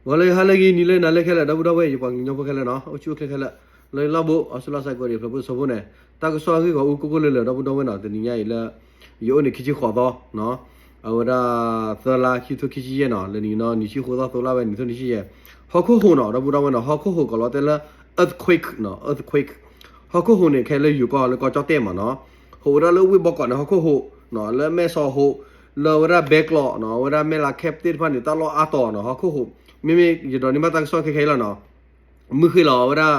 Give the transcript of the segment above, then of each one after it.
ဂီၤလၢဟါလၢဂ့ၤ နံၤလၢနၤလၢခဲလၢာ် ဒီပုၢ်ဒီဝဲၢ် ယပှၤကညီဖိခဲလၢာ်နီၤ အိၣ်ဆူၣ်အိၣ်ချ့ခဲလၢာ် လၢလီၢ်ဘိ အီစထြ့လယါစ့ၢ်ကီး ဖျၢၣ်ဖိစီၤဖိန့ၣ် တၢ်ကစီၣ်ဂ့ၢ်ဂီၤအူကိၢ်ကိၢ်လၢလၢာ် ဒီပုၢ်ဒီဝဲၢ်နီၤ တနံၤညါအံၤလၢ ယအိၣ်န့ၣ်ခံဆံဃိးသီ အဝဲဒၣ် သၢလါ ခံထိခံဆံယဲၢ်နီၤ လၢနံၤနီၤ နံၣ်ဆံဃိးသီ သၢလါဝဲ နံၣ်ထိနံၣ်ဆံယဲၢ် ဟီၣ်ခိၣ်ဟူးနီၤ ဒီပုၢ်ဒီဝဲၢ်နီၤ ဟီၣ်ခိၣ်ဟူး ကီးလီၤတဲလၢ earthquake နီၤ earthquake ဟီၣ်ခိၣ်ဟူးန့ၣ် ခဲလၢယိၤကီၢ်လၢကီၢ်ကၠီၣ်တဲၣ်မးနီၤ ဟူးဝဲဒၣ်လၢဝ့ၢ်ဘီကီးန့ၣ် ဟီၣ်ခိၣ်ဟူး လၢမဲၢ်ဆီးဟူး လၢဝဲဒၣ်ဘဲကျိးနီၤ အဝဲဒၣ်မဲၢ်လးခဲသ့ၣ်တဖၣ်န့ၣ် တၢ်လီၢ်အါတီၤနီၤ ဟီၣ်ခိၣ်ဟူး မ့မ့ၢ်ယဒိးန့ၢ်ဘၣ်တၢ်ကစီၣ်ခဲခဲအံၤလီၤနီၤ မုၢ်ဃ့ၢ်လီၤ အဝဲဒၣ်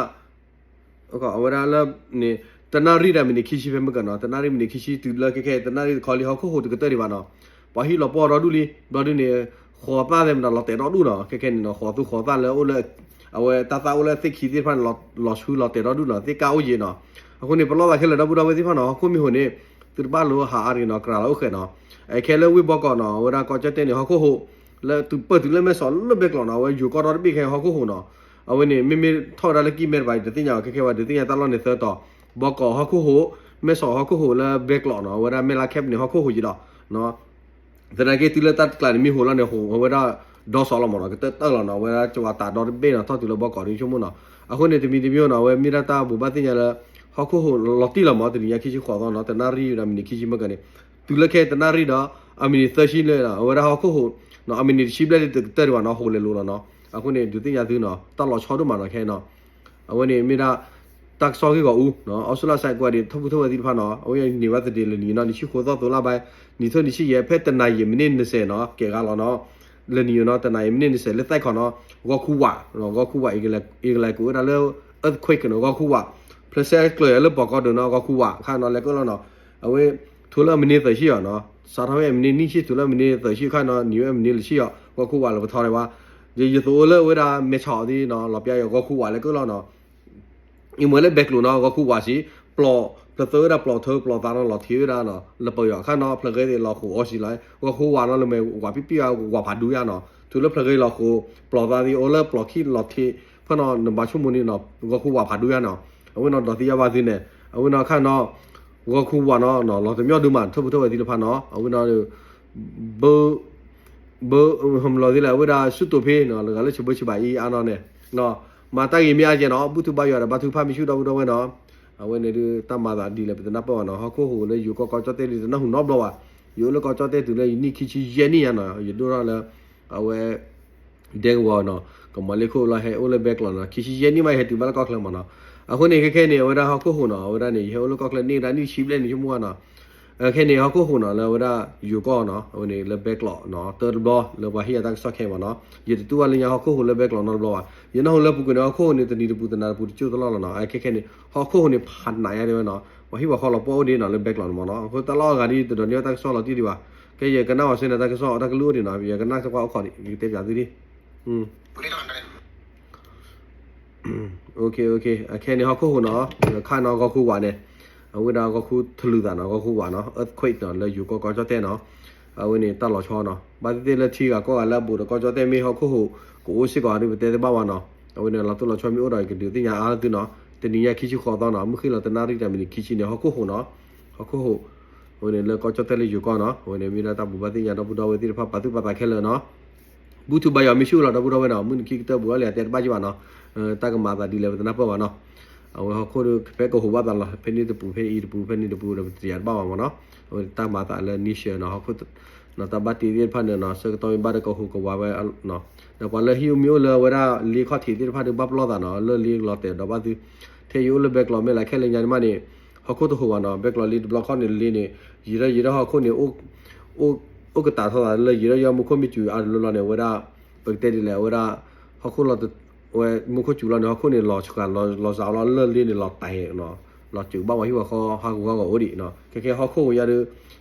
အဝဲဒၣ်လၢန့ၣ် တနၣ်ရံၣ်ဒီးမံးနံးခံဆံဖဲမုၢ်ကနီၤ တနၣ်ရံၣ်မံးနံးခံဆံတုၤလၢခဲခဲ တနၣ်ရံၣ်တခီလံ ဟီၣ်ခိၣ်ဟူးတကတၢၢ်ဒံးဘၣ်နီၤ ပှၤဟံၣ်လီၤပှီၢ်ဒီဒူၣ်လံ ဘျီဒုန့ၣ် ဃိးသၣ်သဲးမတၤလီၤတဲာ်ဒီဒူၣ်နီၤ ခဲခဲန့ၣ်နီၤ ဃိးသူဃိးသၣ်လၢအိၣ်လၢ အဝဲတၢ်သၣ်အိၣ်လၢသ့ၣ်ခံသ့ၣ်တဖၣ်န့ၣ် လီၤဆူလီၤတဲာ်ဒီဒူၣ်နီၤ သ့ၣ်ကါအိၣ်ယံၤနီၤ အဃိန့ၣ် ပလီၢ်သးခဲလၢာ် ဒီပုၢ်ဒီဝဲၢ်သ့ၣ်တဖၣ်နီၤ ဟီၣ်ခိၣ်မ့ၢ်ဟူးန့ၣ် သုတဘၣ်လိၤဟးအါတဂ့ၤနီၤ ကြၤလီၤအိၣ်ဃဲးနီၤ အခဲလၢဝ့ၢ်ဘီကီးနီၤ အဝဲဒၣ်ကီၢ်ကၠီၣ်တဲၣ်န့ၣ် ဟီၣ်ခိၣ်ဟူး လၢတုၤပၢၢ်တုၤလၢမဲၢ်ဆီးလၢဘဲကျိးနီၤ အဝဲယိၤကီၢ်ဒီတဘ့ၣ်ခဲဟီၣ်ခိၣ်ဟူးနီၤ အဝဲန့ၣ် မ့မ့ၢ်ထီၣ်ဝဲဒၣ်လၢကံၢ်မဲတဘၣ် ဒုးသ့ၣ်ညါအီၤ ခဲခဲဝဲဒုးသ့ၣ်ညါတၢ်လီၢ်န့ၣ်သၢတီၤ ဘီကီးဟီၣ်ခိၣ်ဟူး မဲၢ်ဆီးဟီၣ်ခိၣ်ဟူးလၢဘဲကျိးနီၤ အဝဲဒၣ်မဲၢ်လးခဲပူၤန့ၣ် ဟီၣ်ခိၣ်ဟူးယံၤလီၤ သနာ်က့တုၤလၢတၢ်တကျးန့ၣ် မ့ၢ်ဟူးလီၤန့ၣ် ဟူးဝဲဒၣ်ဒီစီလီၤမးနီၤ ကတၢၢ်တၢၢ်လီၤနီၤ အဝဲဒၣ်ကဝၤတးဒီတဘ့ၣ်နီၤ ထီၣ်တုၤလၢဘီကီးဒ်ဆိကမိၣ်နီၤ အဃိန့ၣ် တမံၤတမံၤနီၤ အဝဲမ့ၢ်ဒၣ်တၢ်ဘိးဘၣ်သ့ၣ်ညါလၢ ဟီၣ်ခိၣ်ဟူးလီၤတံၢ်လီၤမး တနံၤညါခံဆံဃိးသီနီၤ တနၣ်ရံၣ်ဒီးမံးနံးခံဆံမုၢ်ကန့ၣ် တုၤလၢခဲတနၣ်ရံၣ်ဒီး အမံးနံးသၢဆံလၢ အဝဲဒၣ်ဟီၣ်ခိၣ်ဟူး အမံးနံးတဆံဘျဲၣ်လံတကတၢၢ်ဒံးဘၣ်နီၤ ဟူးလဲၤလိၤလီၤနီၤ အဃိန့ၣ် ဒုးသ့ၣ်ညါသုနီၤ တၢ်လီၤဆီဒိၣ်မးနီၤ ခဲအံၤနီၤ အဝဲန့ၣ်မ့ၢ်ဒၣ် တၢ်ကစီၣ်ဂ့ၢ်ဂီၤအူ အီစထြ့လယါစ့ၢ်ကီး ထိၣ်ဖိထိၣ်ဝဲသ့ၣ်တဖၣ်နီၤ အဝဲန့ၣ်ဘၣ်သ့ၣ်လၢနံၤနီၤ နံၣ်ဆံဃိးသီ သၢလါဘၣ် နံၣ်ထိနံၣ်ဆံယဲၢ် ဖဲတနၤယံာ်မံးနံးနစဲးနီၤ ကဲဂၤလီၤနီၤ လၢနံၤနီၤ တနၤယံာ်မံးနံးနစဲးလၢသဲၣ်ခီနီၤ ဂီၤခူဝး ဂီၤခူဝး အ့ကလဲးကိးဝဲဒၣ်လၢ earthquake နီၤ ဂီၤခူဝး ဖျဲးစဲကျၢၤလၢပှၤကီၢ်ဒိၣ်နီၤ ဂီၤခူဝး ခါနီၤ လဲၤကိးလီၤနီၤ အဝဲ ထိလၢမံးနံးသၢဆံအီၤနီၤ စးထီၣ်ဝဲမံးနံးနံၣ်ဆံ ထိလၢမံးနံးသၢဆံခါနီၤ နံၤဝဲမံးနံးလၢဆံအီၤ ဂီၤခူဝးလၢပထီၣ်ဒံးဘၣ် ယသိးအိၣ်လၢဝဲဒၣ်မဲၢ်ဆီးဒ်နီၤ လီၤပျါယီၤ ဂီၤခူဝးလဲၤကိးလီၤနီၤ အံၤမ့ၢ်လၢဘဲကျိးနီၤ ဂီၤခူဝးစံး ပျီၢ် ဖျၢၣ်သၢဝဲဒၣ်ပျီၢ်ထၢပျီၢ်သးနီၤ လီၤထံးဝဲဒၣ်နီၤ လပၢၤယီၤခါနီၤ ဖျၢၣ်ဂ့ၤသ့ၣ်လီၤဃိးအီစံးလီၤ ဂီၤခူဝးနီၤ လၢမ့ၢ်ဝးပံပံဝးဖးဒူယါနီၤ တုၤလၢဖျၢၣ်ဂ့ၤလီၤဃိး ပျီၢ်သးသ့ၣ်အိၣ်လၢပျီၢ်ခံလီၤထံး ဖဲနီၤ နဘၣ်ဆိကမိၣ်န့ၣ်နီၤ ဂီၤခူဝးဖးဒူယါနီၤ အဝဲနီၤ ဒီးသ့ၣ်ညါဘၣ်သုန့ၣ် အဝဲနီၤခါနီၤ ဂီၤခူဝးနီၤ လီၤတမံၤဒုမး ထိၣ်ဖိထိၣ်ဝဲသ့ၣ်တဖၣ်နီၤ အဝဲနီၤ ဘၣ် ဘၣ် ဟမလီၤသ့လဲၣ် အဝဲဒၣ်ဆူၣ်တိာ်ဖ့နီၤ လၢဂၤလၢဆၢဘၢဆၢဘၣ်အံၤအါနီၤန့ၣ် မၤတၢ်ဂ့ၤမ့ၢ်အါကဲနီၤ ဘူၣ်ထူဘါယွၤဒီးဘါထုကဖၣ်မ့ၢ်ဆူၣ်ဒီပုၢ်ဒီဝဲၢ်နီၤ အဝဲန့ၣ်ဒုးတၢ်မၤသးဒ်လဲၣ် ပတနၢ်ပၢၢ်ဘၣ်နီၤ ဟီၣ်ခိၣ်ဟူးလၢယိၤကီၢ်ကီၢ်ကၠီၣ်တဲၣ်ဒုးတနၢ်ဟူနီတဘျီဘၣ် ယအိၣ်လၢကီၢ်ကၠီၣ်တဲၣ်တုၤလၢယနံၣ်ခံဆံယဲၢ်နံၣ်ညါနီၤ ယဒိၣ်ထီၣ်လၢ အဝဲ ဒဲကဝီၤနီၤ ကမၤလ့ခိၣ်လီၤဟဲအိၣ်လၢဘဲကျိးနီၤ ခံဆံယဲၢ်နံၣ်မးယဟဲတုၤဘၣ်လၢကီၢ်ချၢမးနီၤ အဃိန့ၣ်ခဲခဲန့ၣ် အဝဲဒၣ်ဟီၣ်ခိၣ်ဟူးနီၤ အဝဲဒၣ်န့ၣ် ယဟဲအိၣ်လၢကီၢ်ချၢန့ၢ်ဝဲဒၣ်နံၣ်ဆံဘျဲၣ်န့ၣ်ဆိကမိၣ်နီၤ ခဲခဲန့ၣ် ဟီၣ်ခိၣ်ဟူးနီၤ လၢအဝဲဒၣ်ယိၤကီၢ်နီၤ အဝဲန့ၣ်လၢဘဲကျိးနီၤ တၢတဘျီလၢပှၤဟ့ၣ်ယၤတၢ်ကစီၣ်ခဲအံၤမးနီၤ ယတတူၢ်ဘၣ်လၢညါဟီၣ်ခိၣ်ဟူးလၢဘဲကျိးနီတဘျီဘၣ် ယနၢ်ဟူလၢပူၤကွံာ်န့ၣ် ဟီၣ်ခိၣ်ဟူးန့ၣ် တနံၤတပူၤတနၤတပူၤတစိၢ်တလီၢ်လီၤနီၤ ခဲခဲန့ၣ် ဟီၣ်ခိၣ်ဟူးန့ၣ်ဖးနးယါဒ်ဝဲနီၤ ပှၤဟံၣ်ပှၤဃီလီၤပှီၢ်အိၣ်ဒံးနီၤ လၢဘဲကျိးန့ၣ်မးနီၤ အဃိတၢ်လီၢ်အဂၤဒ်တဒီးန့ၢ်ဘၣ်တၢ်ကစီၣ်လီၤတံၢ်ဒံးဘၣ် ကဲယကနၣ်ဝဲစ့ၢ်န့ၣ် တၢ်ကစီၣ်တၢ်ကလုၢ်အိၣ်ဒံးနီၤ ယကနၣ်ကွၢ်အိၣ်ခိးဒံး ယကတဲပၠးသုဒံး ခဲခဲန့ၣ်ဟီၣ်ခိၣ်ဟူးနီၤ ခါနီၤ ဂီၤခူဝးန့ၣ် အဝဲဒၣ်ဂီၤခူထလူၤသးနီၤ ဂီၤခူဝးနီၤ earthquake နီၤ လၢယိၤကီၢ်ကီၢ်ကၠီၣ်တဲၣ်နီၤ အဝဲန့ၣ်တၢ်လီၤဆီနီၤ ဘၣ်သ့ၣ်သ့ၣ်လၢထံဂၤကီၢ်ဂၤလၢအဘူးဒီးကီၢ်ကၠီၣ်တဲၣ်မ့ၢ်ဟီၣ်ခိၣ်ဟူး ကအိၣ်စ့ၢ်ကီးဒ်ပတဲတဘၣ်ဘၣ်နီၤ အဝဲန့ၣ်လီၤတိၢ်လီၤဆီမ့ၢ်အိၣ်ဒီးကဒုးသ့ၣ်ညါအါသုနီၤ တနံၤညါခံဆံဃိးသီနီၤ မုၢ်ဃ့ၢ်လီၤတနၣ်ရံၣ်တၢ်မံးနံးခံဆံန့ၣ် ဟီၣ်ခိၣ်ဟူးနီၤ ဟီၣ်ခိၣ်ဟူး အဝဲန့ၣ်လၢကီၢ်ကၠီၣ်တဲၣ်လၢယိၤကီၢ်နီၤ အဝဲန့ၣ်မ့ၢ်ဒၣ်တၢ်ဘိးဘၣ်သ့ၣ်ညါဒီပုၢ်ဒီဝဲၢ်သ့ၣ်တဖၣ်ပာ်သူၣ်ပာ်သးခဲလၢာ်နီၤ ဘူၣ်ထူဘါယွၤမ့ၢ်ဆူၣ်လီၤဒီပုၢ်ဒီဝဲၢ်နီၤ မုၢ်နံၤခံကတၢၢ်ဘူးအီၤလံအတဲတဘၣ်ကဘၣ်နီၤ တၢ်ကမၤအသးဒ်လဲၣ်ပတနၢ်ပၢၢ်ဘၣ်နီၤ အဝဲဟီၣ်ခိၣ်ဒီးဖဲကဟူးဘၣ်သးလီၤ ဖဲန့ၣ်တပူၤဖဲအံၤတပူၤ ဖဲန့ၣ်တပူၤဒီးပတယၤတဘၣ်ဘၣ်မးနီၤ အဝဲတၢ်မၤသးလၢ nature နီၤ ဟီၣ်ခိၣ် တၢ်ဘၣ်တ့သ့ၣ်တဖၣ်န့ၣ်နီၤ ဆၢကတီၢ်မ့ၢ်ဘၣ်ဒီးကဟူးကဝးဝဲ ဒီးပှၤလၢဟံၣ်မ့ၢ်အိၣ်လၢအဝဲဒၣ်လ့ခီၣ်ထံးသ့ၣ်တဖၣ်ဒီးဘၣ်ပလီၢ်သးနီၤ လၢလ့လီၤတဲာ်ဒီးဘၣ်သု ထဲယအိၣ်လၢဘဲကျိးမဲၢ်လးခဲလၢာ်ညါန့ၣ်မးန့ၣ် ဟီၣ်ခိၣ်တဟူးဘၣ်နီၤ ဘဲကျိးလ့တဘျီခီၣ်န့ၣ်လ့န့ၣ် ယံာ်ထီၣ်ယံာ်ထီၣ်ဟီၣ်ခိၣ်န့ၣ် အိၣ်ကတးထီၣ်သးလၢယံာ်ထီၣ်ယံာ်ထီၣ်မူခိၣ်မ့ၢ်စူၤအါတလီၢ်လီၤန့ၣ် အဝဲဒၣ် ပကတဲဒ်လဲၣ် အဝဲဒၣ် ဟီၣ်ခိၣ်လီၤ ဝဲမူခိၣ်စူၤလီၤန့ၣ် ဟီၣ်ခိၣ်န့ၣ် လီၤဆှးလီၤစှၤလီၤ လၢလ့န့ၣ်လီၤတဲာ်နီၤ လီၤစၢၤဘၣ်ပှၤဟံၣ်ပှၤဃီဟးဂူာ်ဟးဂီၤအိၣ်ဒံးနီၤ ခဲခဲဟီၣ်ခိၣ်ဝဲယါဒီး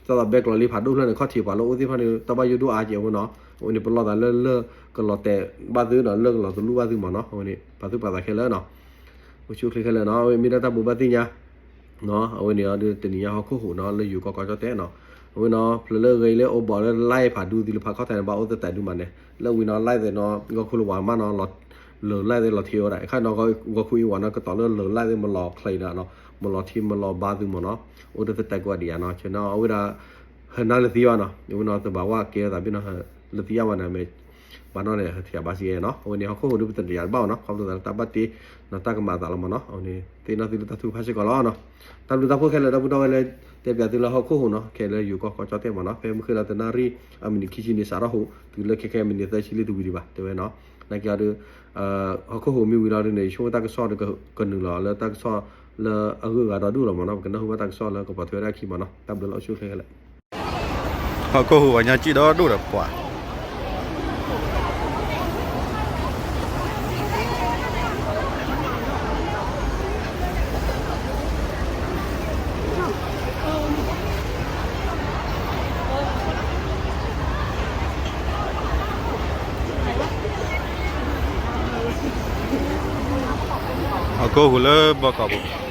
သးသးဘဲကျိးလ့ဖးဒိၣ်ဖျၢၣ်န့ၣ် ခီၣ်ထံးပှၤလၢအိၣ်သ့ၣ်တဖၣ်န့ၣ် တၢ်ဘၣ်ယိၣ်ဒိၣ်အါကဲဝဲနီၤ အဝဲန့ၣ် ပလီၢ်သးလၢလၢကလီၤတဲာ်ဘၣ်သုနီၤ လၢကလီၤတလူၣ်ဘၣ်သုမးနီၤ အဝဲန့ၣ် ပာ်သူၣ်ပာ်သးခဲလၢာ်နီၤ အိၣ်ဆူၣ်အိၣ်ချ့ခဲလၢာ်နီၤ အဝဲမ့ၢ်ဒၣ်တၢ်ဘိးဘၣ်သ့ၣ်ညါ အဝဲန့ၣ်ဒီးတနံၤညါဟီၣ်ခိၣ်ဟူးနီၤ လၢယိၤကီၢ်ကီၢ်ကၠီၣ်တဲၣ်နီၤ အဝဲနီၤ ဖျၢၣ်လၢဂ့ၤလၢအိၣ်ဘီးလၢ live ဖးဒူသ့ၣ်လၢဖးခီၣ်ထံးန့ၣ် ဘၣ်အိၣ်သတးဒူမးန့ၣ် လၢဝံၤနီၤ live သ့ၣ်နီၤ ဂီၤခူလၢဝၤမးနီၤ လၢ live သ့ၣ်လီၤထံးဝဲဒၣ် အခါနီၤ ဂီၤခူအံၤဝၤနီၤ ကတီၤလၢလၢ live သ့ၣ်မလီၤချံးဒၣ်နီၤ မလီၤထံးမလီၤဘါသုမးနီၤ အိၣ်ဒီးသတးကိးဂၤဒံးယါနီၤ ဆဲးနီၤ အဝဲဒၣ် ဟဲနၤလၢသံဘၣ်နီၤ အဝဲနီၤ သဘၣ်ဝဲကဲသးဘ့ၣ်နီၤ လၢသံယါဝဲန့ၣ် မ့ၢ် ဘၣ်နီၣ်န့ၣ် ထံၣ်ဘၣ်စံးနီၤ. အဝဲန့ၣ်ဟီၣ်ခိၣ်ဟူးဒုးပသ့ၣ်ညါတဘၣ်အီၤနီၤ, ခီဖျိသးလၢတၢ်ဘၣ်တ့ နီၤတၢ်ကမၤအသးလီၤမးနီၤ. အဝဲန့ၣ် သ့ၣ်နီၣ်သုလၢတၢ်ထုကဖၣ်စ့ၢ်ကီးလီၤနီၤ. တၢ်ဘျုးတၢ်ဖှိၣ်ခဲလၢာ် ဒီပုၢ်ဒီဝဲၢ်လၢ တဲပၠးသုလၢဟီၣ်ခိၣ်ဟူးနီၤ, ခဲလၢာ်ယိၤကီၢ်ကီၢ်ကၠီၣ်တဲၣ်မးနီၤ, ဖဲမုၢ်ဃ့လီၤတနၣ်ရံၣ် အမံးနံးခံဆံန့ၣ် စးထီၣ်ဟူး တုၤလၢခဲခဲမံးနံးသၢဆံလံတဝံၤဒံးဘၣ် တဲဝဲနီၤ. နာ်က့အီၤဒီး ဟီၣ်ခိၣ်ဟူးမ့ၢ်ဝံၤလီၤဒုးန့ၣ် ယဆိကမိၣ်တၢ်ကစီၣ်ဒီးကနုာ်လီၤလၢတၢ်ကစီၣ်လၢအဂုၤအဂၤဒီဒူၣ်လီၤမးနီၤ, ပကနၢ်ဟူဘၣ်တၢ်ကစီၣ်လၢကပိာ်ထွဲဝဲဒၣ်အခံမးနီၤ. တၢ်ဘျုးလီၤအိၣ်ဆူၣ်အိၣ်ချ့ခဲလၢာ်. ဟီၣ်ခိၣ်ဟူးပှၤညီစံၣ်ဒီဒူၣ်ဒီးပှၤ ဟီၣ်ခိၣ်ဟူးလၢဘီကီးပူၤ